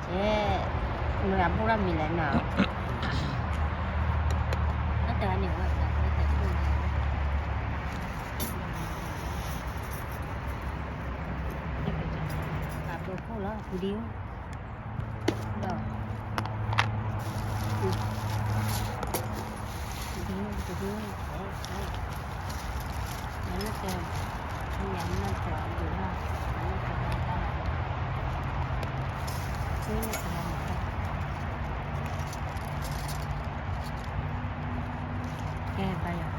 ကဲ, မတၤဘူရၣ်မံၤလဲၣ်နီၤ, တၢ်တဂၤန့ၣ်ဝဲ, ပှၤဖိလီၤ ပူၤဒံး, ဒီး ပူၤဒံး, ပူၤဒံး, နလၢကဲ, နလၢကဲဒိၣ်လီၤ, နလၢကဲဒိၣ်လီၤ, နလၢကဲဒိၣ်လီၤ, ကဲဘၣ်ယၤ က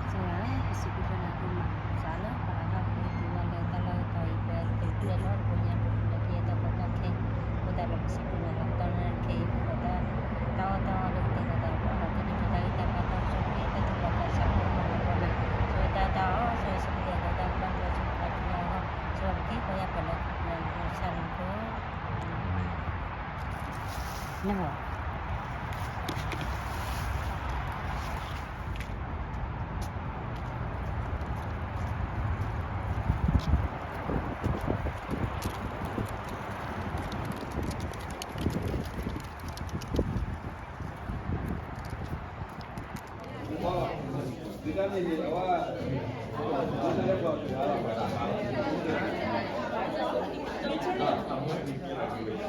စၢ်ယွၤဧၢ, ပစံးဘျုးနၤဒိၣ်မးလၢ ပှၤလၢအပှဲၤတုၤဝဲလၢတၢ်လီၢ်တတီၤအံၤ ပှဲၤတုၤလၢတဘိညါ ပကလဲၤက့ၤတၢ်ကီတၢ်ခဲ, အဃိသတးဒီး ပစံးဘျုးနၤလၢတၢ်လၢခဲအံၤ ပကတၢ်တၢ်အီၣ်တၢ်အီလၢကတဲာ်ကတီၤ ပအီၣ်ဒီးကန့ၢ်က့ၤတၢ်ဂံၢ်တၢ်ဘါတၢ်အိၣ်ဆူၣ်အိၣ်ချ့ တၢ်သူၣ်ဘီၣ်သးစၢ် ပှၤလၢပှၤလၢ ဆိတၢ်တၢ်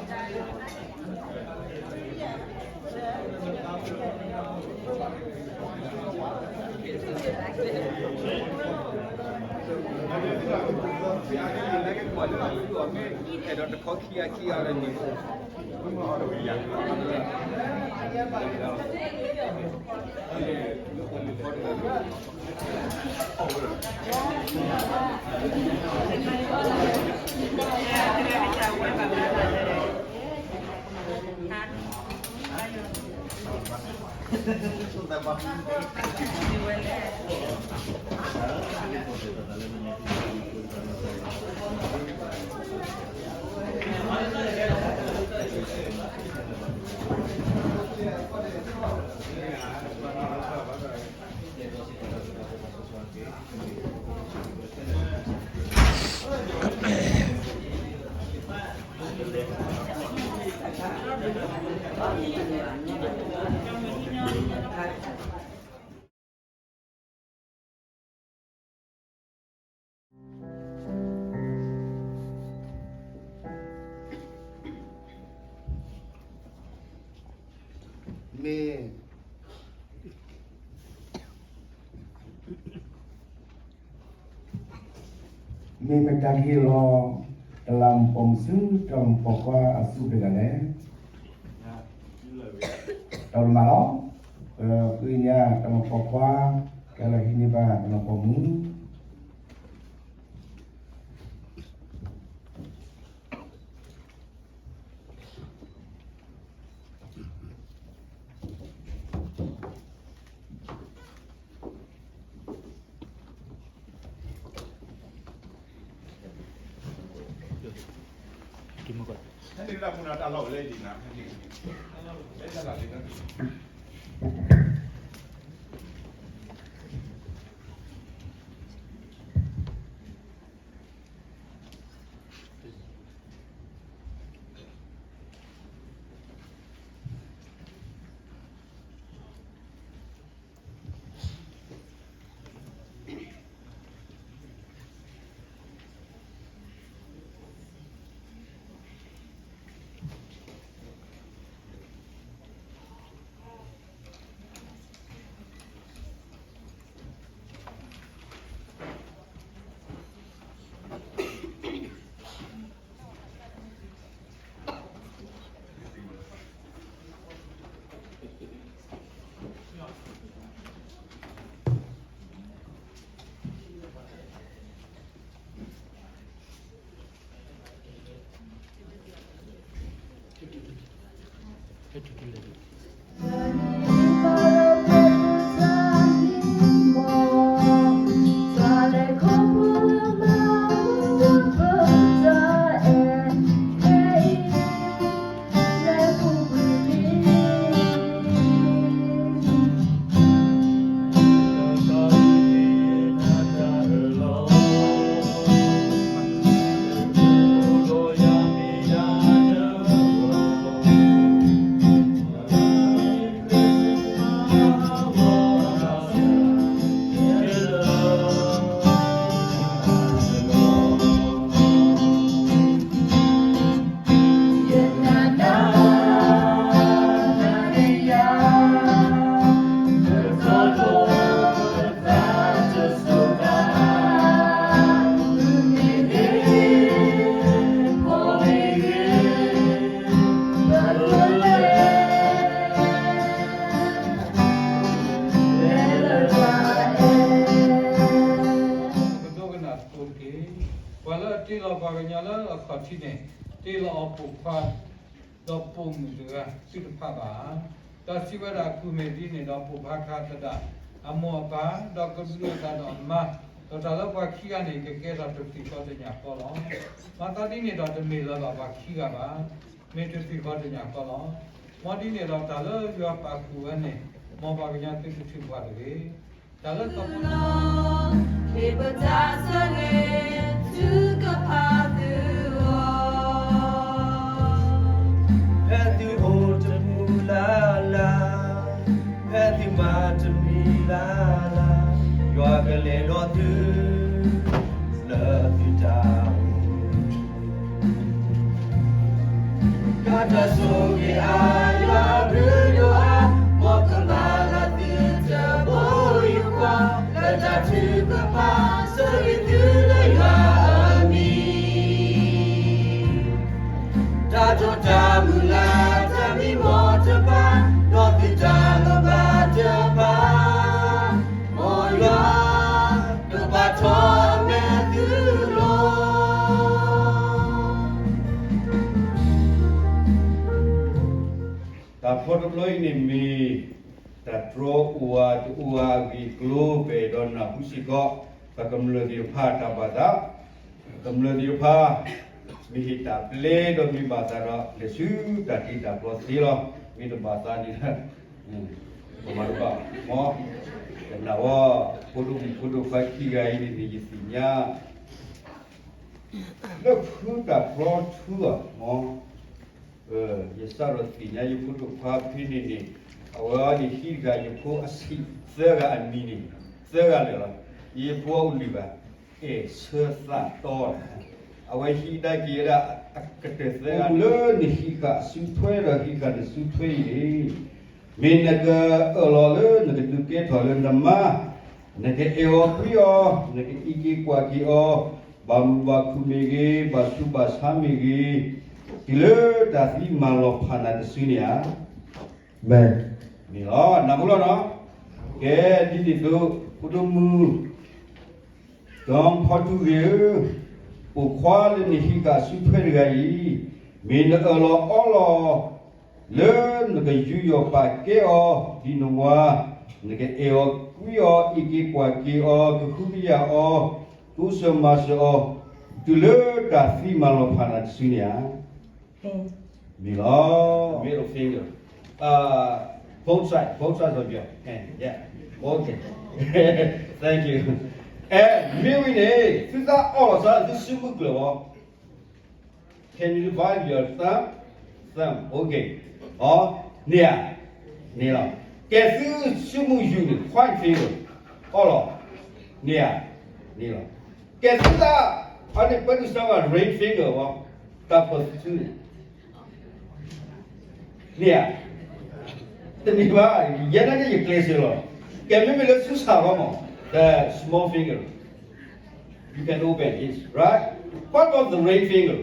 အီၣ် ဆိစံးဘျုးနၤလၢတၢ်ဘျုးတၢ်ဖှိၣ် ဆိတၢ်ကလီအဂီၢ် ဆိပက့ၤပှၤယၢ်ပှၤလၢ ပကစၢ်လၢမူခိၣ် နၢ်ဟူ အဲၣ်ဒိးတခီခံဂၤခံဂၤလၢန့ၣ် မ့ၢ် မ့ၢ်မတၤကဟ့ၣ်လီၤ တလးမူးပိာ်မုၣ်ဆူ တၢ်လီၢ်မူးပိာ်မုၣ်ခွါအစုတဂၤလဲၣ်. တၢ်လီၤမၢ်လီၤ. ပဃုညါတၢ်လီၢ်မူးပိာ်ခွါ ကဲလီၤဟံးန့ၢ်ဘၣ်တၢ်လီၢ်မူးပိာ်မုၣ် တ့လီၤပှၤကညီလၢအခီၣ်ထံးန့ၣ်, တ့လီၤအီၤပိာ်ခွါ ဒီးပိာ်မုၣ်တဂၤသ့ၣ်တဖၣ်ဘၣ်ဧါ. ဒီးစံးဝဲဒၣ် အကူၣ်မ့ၢ်ဒ်န့ၣ်ဒီး ပိာ်ဖးခါသဒၣ်အမိၢ်အပၢ်, ဒီးကဒုးအသးဒီးအမါ, ဒီးတၢ်လၢပှၤခံဂၤန့ၣ် ကကဲထီၣ်တသွံၣ်ဃီတညၣ်ဃီလီၤ. မၤသးဒ်န့ၣ်ဒီး တမ့ၢ်လၢၤဘၣ်ပှၤခံဂၤဘၣ်, မ့ၢ်တသွံၣ်ဃီတညၣ်ဃီလီၤ. မ်ဒ်န့ၣ်ဒီး တၢ်လၢယွၤပာ်ဃုာ်ဝဲန့ၣ်, မ်ပှၤကညီသုတထုးပှၤတဂ့ၤ. တၢ်လၢကီၢ် ဖဲသုအိၣ်တမူလၢ်လၢ်, ဖဲသုမၤတမံၤလၢ်လၢ်, ယွၤကလဲၤဒီးသု လၢသုတၢ်အိၣ် တၢ်ဆိၣ်ဂ့ၤအါ ယွၤအဘျုးဒိၣ်အါ, မ်ကမၤလၢသုတဘိယူၢ်ဃီ, လၢတၢ်ထုကဖၣ် ဆိၣ်ဂ့ၤသုလၢယွၤအမံၤ, တၢ်တိာ်တၢ်မုၢ်လၢ် တၢ်မံမီၢ်တဖၣ်, ဒီးသုတၢ်လိၣ်ဘၣ်တဖၣ်, မ်ယွၤ ကပာ်ထီၣ်အမဲာ်သုလီၤ. တၢ်ဖျီတဘျီအံၤန့ၣ်မ့ၢ် တၢ်တြီအိၣ်ဧါတအိၣ်ဧါအဂ့ၢ်အကျိၤ ပအဲၣ်ဒိးနၢ်ဟူစ့ၢ်ကီး ပကမျၢၢ်သ့ၣ်တဖၣ်တၢ်ဘၣ်သး, ကမျၢၢ်သ့ၣ်တဖၣ် မ့ၢ်ဟ့ၣ်တၢ်ပျဲဒီးမ့ၢ်ဘၣ်သးဒီး လဲၤဆူတၢ်တ့တၢ်ဖျီသ့လီၤ. မ့ၢ်တဘၣ်သးန့ၣ် ပမၤတဘၣ်မီၢ်, ကနၣ်ဝဲ ဖိဒိၣ်မုၣ်ဖိဒိၣ်ခွါခံဂၤအံၤန့ၣ်န့ၣ် ယသ့ၣ်ညါ လၢဖုတၢ်ဖျီထူအမီၢ်, ယစးထီၣ်သ့ၣ်ညါယဖိဒိၣ်ခွါဖဲန့ၣ်န့ၣ်, အဝဲအံၤန့ၣ်ဟံးတဂၤယဖိအဆံးသၢဂၤအမံၤန့ၣ်, သၢဂၤလၢာ်လီၤ. ယဖိအအိၣ်လွံၢ်ဂၤ, အဲၣ်ဆၢသးတီ, အဝဲဟံးဒါက့ၤဝဲဒၣ်အကတၢၢ်သၢဂၤလၢနဟံးဃာ်အစုထွဲဒီးဟံးဃာ်နစုထွဲအံၤန့ၣ်, မ့ၢ်နကအၢၣ်လီၤလၢနကဒုးကဲထီၣ်လၢနမါ, နကအဲၣ်အီၤကွံအီၤ, နကအံးက့ၤကွၢ်က့ၤအီၤ, ဘၣ်မုာ်ဘၣ်ခုၣ်မ့ၢ်ဂ့ၤ, ဘၣ်ဆူးဘၣ်ဆါမ့ၢ်ဂ့ၤ, တုၤလၢတၢ်သံမၤလီၤဖးနၤတစုန့ၣ်ဧါ. မ့ၢ်လီၤ, နၢ်ဟူလီၤနီၤ. ကဲ, ဒ်န့ၣ်အသိး ဖိဒိၣ်မုၣ် ဒီဖီတူဂ့ၤဧၢ, ပိာ်ခွါလၢနဟံးဃာ်အစုထွဲတဂၤအံၤ, မ့ၢ်နအၢၣ်လီၤအီလီၤ လၢနကယူးယီၣ်ပာ်ကဲအီၤဒ်နဝၤ, နကအအဲၣ်အီၤကွံအီၤ, အံးက့ၤကွၢ်က့ၤအီၤ, ကဟုကယာ်အီၤ, ကအိၣ်စၢၤမၤစၢၤအီၤ, တုၤလၢတၢ်သံမၤလီၤဖးနၤတစုန့ၣ်ဧါ. မ့ၢ်လီၤ. Middle finger. Uh, both side, both sides of your hand. Yeah. Okay. Thank you. အဲ, မ့ၢ်ဝံၤန့ၣ် သုသးအီလီၤသး သုစုမုၢ်ကျၢၤဘၣ်. Can you divide your thumb? Thumb. Okay. အီ, န့ၣ်ဧါ, န့ၣ်လီၤ. ကဲသုစုမုၢ်ယူာ်န့ၣ် point finger. အီလီၤ. န့ၣ်ဧါ, န့ၣ်လီၤ. ကဲသုသး, အန့ၣ်ပှၤဒုးစးဝဲ ring finger ဘၣ်, တၢ်ဖီၣ်သုန့ၣ် န့ၣ်ဧါ, တမ့ၢ်ဘၣ်, ယဲဒၣ်န့ၣ်ယကျဲးစၢးလီၤ. ကဲမ့မ့ၢ်လၢသုစၢ်ဘၣ်မး, the small finger. You can open this, right? What about the ring finger?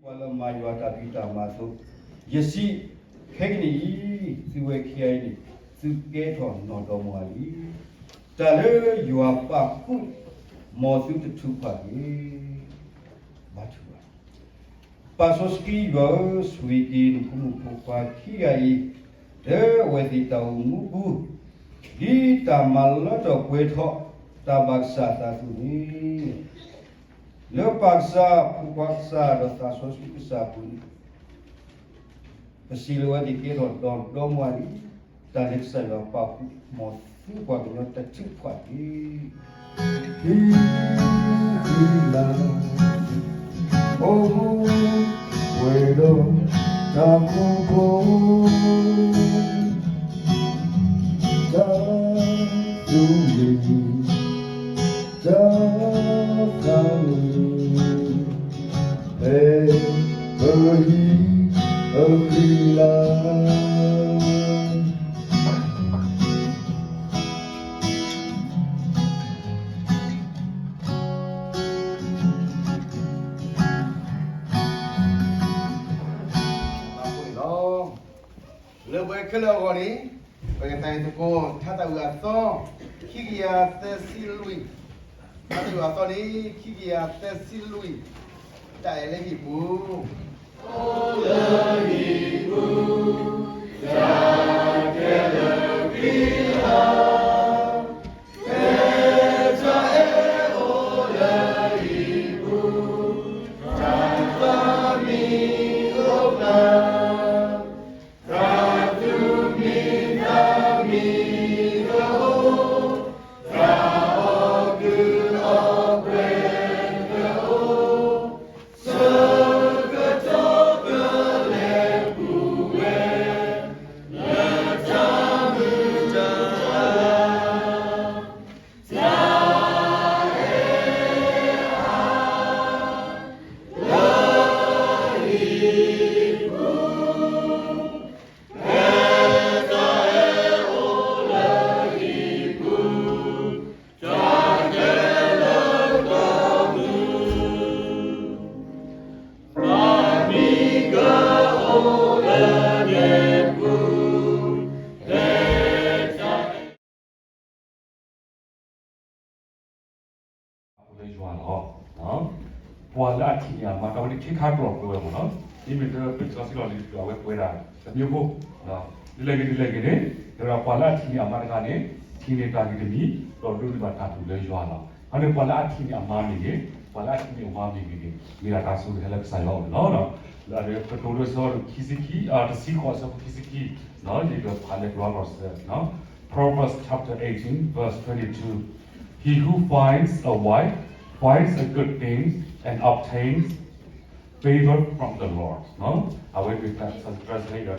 ပှၤလၢမၤယွၤတၢ်ဖံးတၢ်မၤအသိး, ယစံး, ခဲကနံၣ်အံၤ, သုဝဲခံဂၤအံၤန့ၣ်, သုကဲထီၣ်နီၢ်ဒီမါလံ. တၢ်လၢယွၤပာ်ဃုာ် မ်သုတထုးဖးတဂ့ၤ. ဘါထုကဖၣ်. ပၢ်စီဆှံယွၤဧၢ, ဆိၣ်ဂ့ၤက့ၤနဖိမုၣ်ဖိခွါခံဂၤအံၤ လၢအဝဲသ့ၣ်တၢ်အိၣ်မူပူၤ ဒ်တၢ်မၤလၢထီၣ်ပှဲၤထီၣ် တၢ်ဘၣ်ကစၢ်အသးအသိးန့ၣ် လၢပၢ်ကစၢ်, ဖိခွါကစၢ် ဒီးသးစီဆှံကစၢ်အပူၤန့ၣ် ပစံးလၢအဝဲသ့ၣ်ကဲထီၣ်ဒီးဒီမါဝၤလံ. တၢ်လၢကစၢ်ယွၤပာ်ဃုာ် မ်သုပှၤကညီတထုးဖးတဂ့ၤ. ဟံၣ်ဃံလၤ အိၣ်မူပှဲၤဒီးတၢ်မူဖိ တၢ်သူၣ်ဂ့ၤ တၢ်သးဝံၣ် ဖဲပဟံၣ်အဃံလၤ လၢပှဲၤခဲလၢာ်အဂီၢ်န့ၣ် ပကသးဝံၣ်သကိး ထါသးဝံၣ်အသီ ခံကယၤသၢဆံလွံၢ်, ထါသးဝံၣ်အသီန့ၣ် ခံကယၤသၢဆံလွံၢ်, တၢ်အဲၣ်လၢဟံၣ်ပူၤ လၢယွၤလီၤ. ပှၤလၢအထံၣ်န့ၢ်အမါ တၢ်ဝဲန့ၣ် ခံခါကျိာ်ကွဲးဝဲမ့ၢ်နီၤ. မ့မ့ၢ်လၢပလံာ်စီဆှံလီၢ်လံၤတဖျၢၣ် အဝဲကွဲးဒၣ်တမံၤဖိ, ဒ်လဲၣ်ဂ့ၤ ဒ်လဲၣ်ဂ့ၤန့ၣ် တဲဝဲဒၣ်ပှၤလၢအထံၣ်န့ၢ်အမါတဂၤန့ၣ် ထံၣ်န့ၢ်တၢ်ဂ့ၤတမံၤ ဒီးဒိးန့ၢ်ဘၣ်တၢ်ထူၣ်လၢယွၤလီၤ. အန့ၣ်ပှၤလၢအထံၣ်န့ၢ်အမါမ့ၢ်ဂ့ၤ, ပှၤလၢအထံၣ်န့ၢ်အဝၤမ့ၢ်ဂ့ၤန့ၣ် မ့ၢ်ဒၣ်တၢ်ဆိၣ်ဂ့ၤဟဲလၢကစၢ်ယွၤအအိၣ်န့ၣ်လီၤ. လၢအဒၢးပတိၤဒိဆၢခံဆံခံ, တဆံဃိး အဆၢဖိခံဆံခံ, ယကဖးလၢကျိာ်စၢၤ Proverbs chapter eighteen, verse twenty-two. He who finds a wife finds a good thing and obtains favor from the Lord. အဝဲမ့ၢ်တၢ် translate ဒီးတဲ,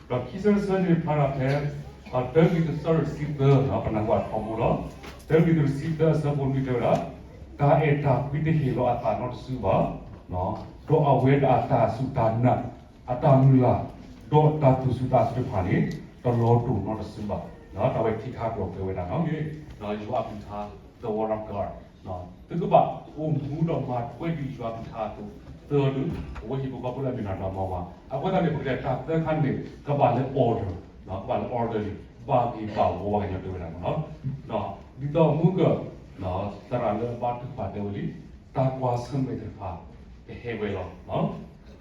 ဒီးခံဆၢတဆၢန့ၣ် ဖျါထီၣ်ဖဲ တၢကရံၣ်သူး တဆံသၢ, ပနၢ်ဟူအထီဘိလီၤ. တၢကရံၣ်သူး တဆံသၢ အဆၢဖိနွံတဲဝဲဒၣ်, တၢ်အဲၣ်တၢ်ကွံတဟ့ၣ်လီၤအသးနီတစုဘၣ်, ဒီးအဝဲဒၣ်အတၢ်စူၢ်တၢ်နာ်, အတၢ်မုၢ်လၢ်, ဒီးတၢ်သူၣ်ဆူၣ်သးဆူၣ်တဖၣ်န့ၣ် တလီၤတူာ်နီတစုဘၣ်. တၢ်ဝဲခံခါကျိာ်ကွဲးဝဲဒၣ်နီၣ်ဂ့ၤ, ယွၤအကလုၢ်ကထါ, the word of God. သုကဘၣ်အိၣ်မူဒီးမၤထွဲဒံးယွၤအကလုၢ်ကထါအသိး, သၢဒုး အဝဲဟံၣ်ဖိဃီဖိလၢအမ့ၢ်နၤဒီးမါဝၤ. အဃိသတးန့ၣ် ပကတဲတၢ်သၢခါန့ၣ် ကဘၣ်လၢ order, ကဘၣ်လၢ order န့ၣ် ဘၣ်ဂ့ၢ်ဘၣ်ဝီ ပှၤကညီတဲဝဲဒၣ်မ့ၢ်နီၤ. ဒ်သိးမုၢ်က သရၣ်လၢအဘါထုကဖၣ်တဲဝဲလံ, တၢ်ကွၢ်ဆၢၣ်မဲာ်သ့ၣ်တဖၣ် ကဟဲဝဲလီၤ.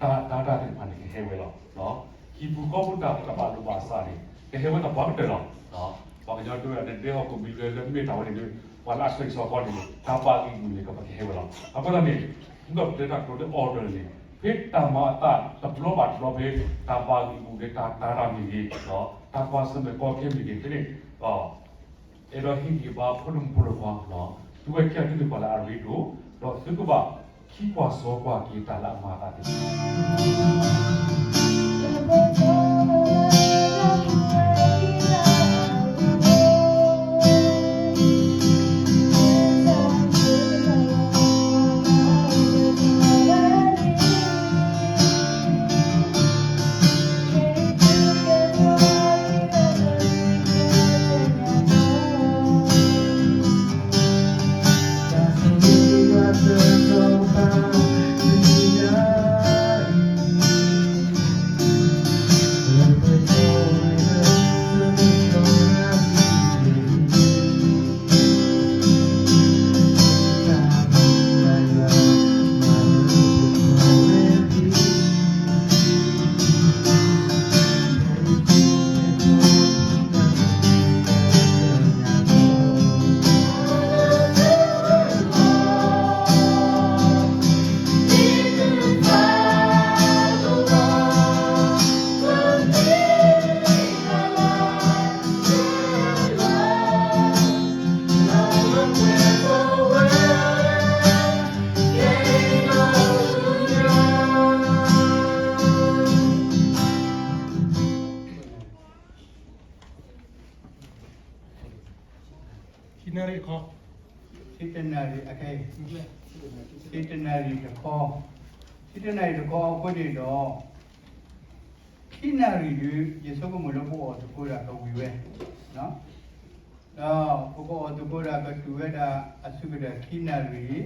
တၢ် တၢ် တၢ်သ့ၣ်တဖၣ်န့ၣ် ကဟဲဝဲလီၤ. ဟံၣ်ပူၤဃီပူၤတၢ်တဘၣ်လိာ်ဘၣ်စးန့ၣ် ကဟဲဝဲသပှၢ်ကတၢၢ်လီၤ. ပှၤကညီတဲဝဲဒၣ် နဒဲဟီၣ်ခိၣ်မံၤလွဲလၢမ့ၢ်တၢ်ဝဲန့ၣ် ပှၤလၢအဆဲးကဆှီဃီန့ၣ် တၢ်ဘၣ်ဂံၢ်ဂူာ်န့ၣ် ကပကဟဲဝဲလီၤ. အဃိသတးန့ၣ် မုၢ်ကပတဲတၢ်ကျိၤလၢ order န့ၣ် ဖဲတၢ်မၤအသးတဘျီဘၣ်တဘျီဖဲ တၢ်ဘၣ်ဂံၢ်ဂူာ်န့ၣ် တၢ်တၤတၢ်မ့ၢ်ဂ့ၤ, တၢ်ကွၢ်ဆၢၣ်မဲာ်ကီခဲမ့ၢ်ဂ့ၤ ဖဲန့ၣ် အဲၣ်ဒိးဟ့ၣ်ဂံၢ်ဘါဖိဒိၣ်မုၣ်ဖိဒိၣ်ခွါ, သုဝဲခံဂၤသုမ့ၢ်ပှၤလၢအရ့ဒိၣ်, ဒီးသုကဘၣ်ခံကွၢ်စီကွၢ်က့ၤတၢ်လၢအမၤအသးသ့ၣ်တဖၣ် ဆံတနၣ်ရံၣ်, ဆံတနၣ်ရံၣ်တခီ, ဆံတနၣ်ရံၣ်တခီအဃိန့ၣ်ဒီး ခံနၣ်ရံၣ်ဒုး ယဆိကမိၣ်လၢပအိၣ်သကိးတၢ်ကဝံၤဝဲ, ဒီးပကအီၣ်သကိးတၢ်ကတူၢ်ဝဲဒၣ်အဆၢကတီၢ်ခံနၣ်ရံၣ်,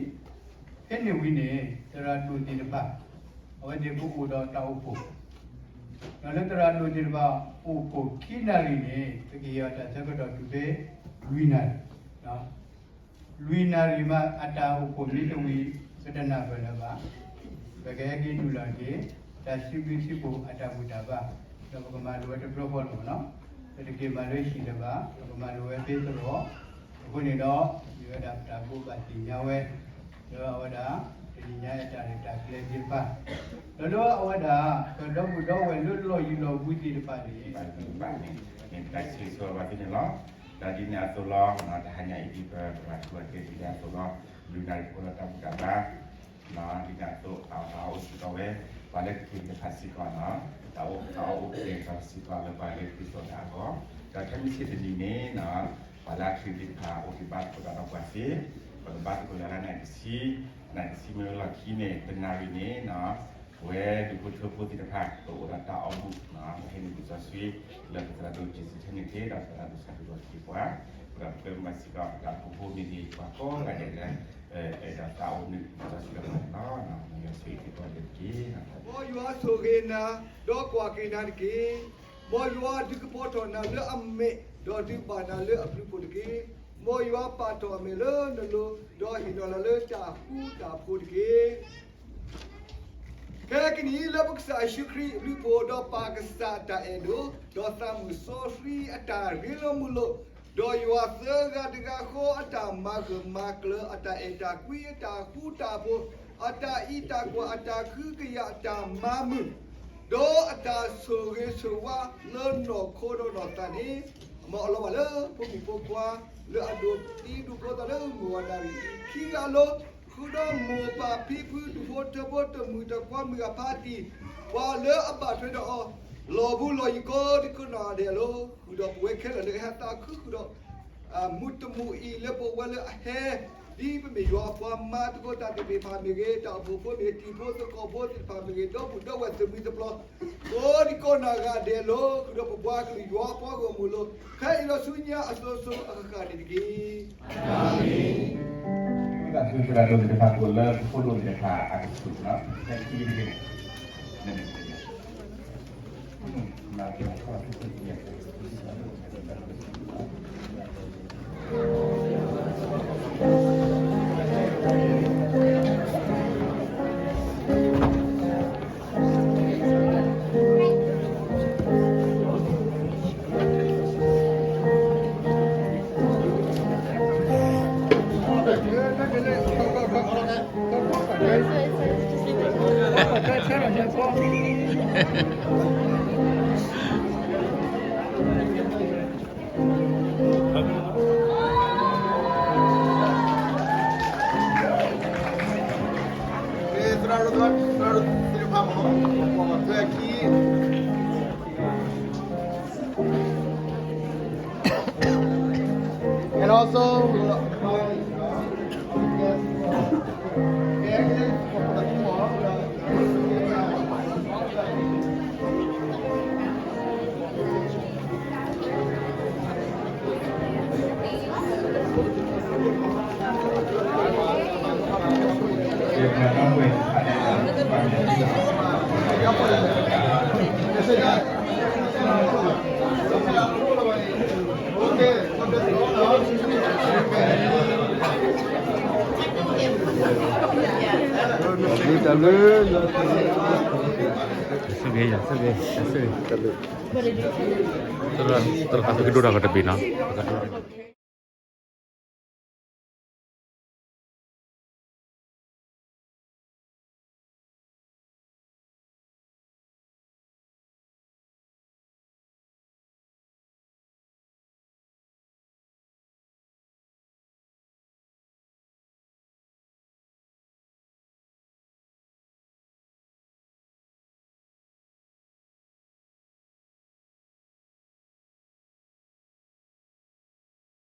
ဖဲန့ၣ်ဝံၤန့ၣ် သရၣ်ဒိၣ်သ့ၣ်တဖၣ် အဝဲသ့ၣ်ကအိၣ်ဒီးတၢ်အိၣ်ဖှိၣ်, ဒီးလၢသရၣ်ဒိၣ်သ့ၣ်တဖၣ်အိၣ်ဖှိၣ်ခံနၣ်ရံၣ်န့ၣ် ပကဟ့ၣ်အီၤတၢ်ဆၢကတီၢ်တုၤဖဲ လွံၢ်နၣ်ရံၣ် လွံၢ်နၣ်ရံၣ်မး အတၢ်အိၣ်ဖှိၣ်မ့ၢ်တဝံၤ ပတနၢ်ပၢၢ်လၢၤဘၣ်. ပကဟဲက့ၤနုာ်လီၤက့ၤ တၢ်စံးဘျုးစံးဖှိၣ်အတၢ်ဘူၣ်တၢ်ဘါ, ဒီးပကမၤလိာ်ဝဲတဘျီဃီလီၤ. ပတက့ၤမၤလၢဟံၣ်လၢၤဘၣ်, ပကမၤလိာ်ဝဲဖဲသရိာ်, အဃိန့ၣ်ဒီး မ့ၢ်ဝဲဒၣ်ပတၢ်ဘိးဘၣ်သ့ၣ်ညါဝဲ ဒီးအဝဲဒၣ် တနံၤညါအတၢ်ရဲၣ်တၢ်ကျဲၤသ့ၣ်တဖၣ်, ဒီးလၢအဝဲဒၣ် ပဒီပုၢ်ဒီဝဲၢ်လၢလီၢ်ယံၤလီၢ်ဘူးသ့ၣ်တဖၣ်န့ၣ် ဘၣ်န့ၣ် မ့ၢ်တၢ်ဆိၣ်ဂ့ၤဆိၣ်ဝါဘၣ်သုန့ၣ်လီၤ. ဒီးဒ်န့ၣ်အသိးလီၤ, တဟါညါအံၤဒ်ပသရၣ်ထူအကဲဒ်န့ၣ်အသိးလီၤ, လွံၢ်နၣ်ရံၣ်ဖိလၢတၢ်ဘူၣ်တၢ်ဘါ ဒ်န့ၣ်အသိး တၢ်အီၣ်တၢ်အီအိၣ်စ့ၢ်ကီးဝဲ, ပှၤလၢခရံာ်သ့ၣ်တဖၣ်စ့ၢ်ကီးန့ၣ် တၢ်အီၣ်တၢ်အီအိၣ်ကဲၤကီးစ့ၢ်ကီးလၢပှၤလၢခရံာ်စိးတၢ်အဂီၢ်, ဒီးခဲမုၢ်ဆ့ၣ်တနံၤန့ၣ် ပှၤလၢခရံာ်သ့ၣ်တဖၣ်အိၣ်က့ၤဘါသကိးတၢ်ဒီးပှၤသ့, ပကဘါသကိးလၢနၣ်ရံၣ်တဆံ, နၣ်ရံၣ်တဆံမ့ၢ်လီၢ်ခံန့ၣ် တနၣ်ရံၣ်န့ၣ် ပဝဲဒူၣ်ဖိထၢဖိသ့ၣ်တဖၣ် ပအိၣ်ဒီးတၢ်အီၣ်ဘူၣ်, ပဟဲနုာ်လီၤစီဆှံ လၢပသရၣ်ဒိၣ်စံးဆၢန့ၣ်တက့ၢ်, ဒီးသရၣ်ဒိၣ်စံးဆၢက့ၤပှၤ, ပဒီပုၢ်ဝဲၢ်မၤစ့ၢ်ကီး ဒီးပဖိမ့ၢ်ဂ့ၤ ပှၤကိးဂၤဒဲးလၢ အဲၣ်ဒိးသးအိၣ်နုာ်လီၤစီဆှံဒီးပှၤန့ၣ်လီၤ. မ်ယွၤဆိၣ်ဂ့ၤသုကိးဂၤဒဲးတက့ၢ်. မ်ယွၤဆိၣ်ဂ့ၤနၤ, ဒီးကွၢ်က့ၤနၤတက့ၢ်. မ်ယွၤဒုးကပီၤထီၣ်နၤလၢအမဲာ်, ဒီးဒုးဘၣ်နၤလၢအဘျုးအဖှိၣ်တက့ၢ်. မ်ယွၤပာ်ထီၣ်အမဲာ်လၢနလိၤ, ဒီးဟ့ၣ်နီၤနၤလၢတၢ်ဃူတၢ်ဖိးတက့ၢ်. ခဲကနံၣ်အံၤ လၢပကစၢ်ယ့ၣ်ၡူးခရံာ်အဘျုးအဖှိၣ်, ဒီးပၢ်ကစၢ်အတၢ်အဲၣ်ဒိၣ်, ဒီးသးမုၣ်စီဆှံအတၢ်ရ့လိာ်မုာ်လိာ်, ဒီးယွၤသၢဂၤတဂၤဃီအတၢ်မၤဂၢၢ်မၤကျၢၤ, အတၢ်အဲၣ်တၢ်ကွံ, အတၢ်ဃူတၢ်ဖိး, အတၢ်အံးတၢ်ကွၢ်, အတၢ်ကဟုကယာ်, အတၢ်မၤမုာ်, ဒီးအတၢ်ဆိၣ်ဂ့ၤဆိၣ်ဝါလၢနီၢ်ခိဒီးနီၢ်သးန့ၣ်, မ်အလီၤဘၣ်လၢဖိမုၣ်ဖိခွါ လၢအဒိးသံဒိးဘျီသးလၢမုၢ်ဝါနၣ်ရံၣ်အံၤ ခံဂၤအလိၤ, ဃုာ်ဒီးမိၢ်ပၢ်ဖံဖုဒူၣ်ဖိထၢဖိတမုာ်တခွါမုၢ်ဂၢ်ဖါတံၢ်, ပှၤလၢအဘၣ်ထွဲဒီးအီၤ လီၢ်ဘူးလီၢ်ယံၤကိးဒံကိးနီၢ်ဂၤဒဲးအလိၤ, ဃုာ်ဒီးပဝဲခဲလၢာ်လၢအဟဲသးခုဃုာ်ဒီး မုၢ်တမုၢ်အံၤ လၢပဝဲလၢအဟဲ ဒ်ပမ့ၢ်ယွၤအပှၤမၤသကိးတၢ်သ့ၣ်တဖၣ်မ့ၢ်ဂ့ၤ, တၢ်အိၣ်ဖှိၣ်ဖိမ့ၢ်ဂ့ၤ, တံၤဖိသကိးဖိသ့ၣ်တဖၣ်မ့ၢ်ဂ့ၤ, ဒီပုၢ်ဒီဝဲၢ်သမံသပျီ ကိးဒံကိးနီၢ်ဂၤဒဲးအလိၤ, ဃုာ်ဒီးပပှၤကလုာ်ယွၤအပှၤဂီၢ်မုၢ်အလိၤ, ခဲအံၤဒီးဆူညါအစိၤစိၤအဃၣ်ဃၣ်န့ၣ်တက့ၢ်. အၤမ့ၣ်. ဝံသးစူၤသရၣ်ဒိၣ်သ့ၣ်တဖၣ်ကိးလၢပဖိဒိၣ်သ့ၣ်တဖၣ်အကဆူၣ်န့ၣ် သရၣ်ဒိၣ်သရၣ်ဒိၣ်သ့ၣ်တဖၣ်မ့ၢ် ပှၤမၤထွဲအခံ And also, we will apply, uh, the gas, uh, gas, uh, တၢ်ဘျုး, တၢ်ဘျုး, တၢ်ဘျုး, တၢ်ဘျုး, တၢ်ဘျုး, တၢ်ဘျုး, တၢ်ဘျုး, တၢ်ဘျုး, တၢ်ဘျုး, တၢ်ဘျုး, တၢ်ဘျုး, တၢ်ဘျုး, တၢ်ဘျုး, တၢ်ဘျုး,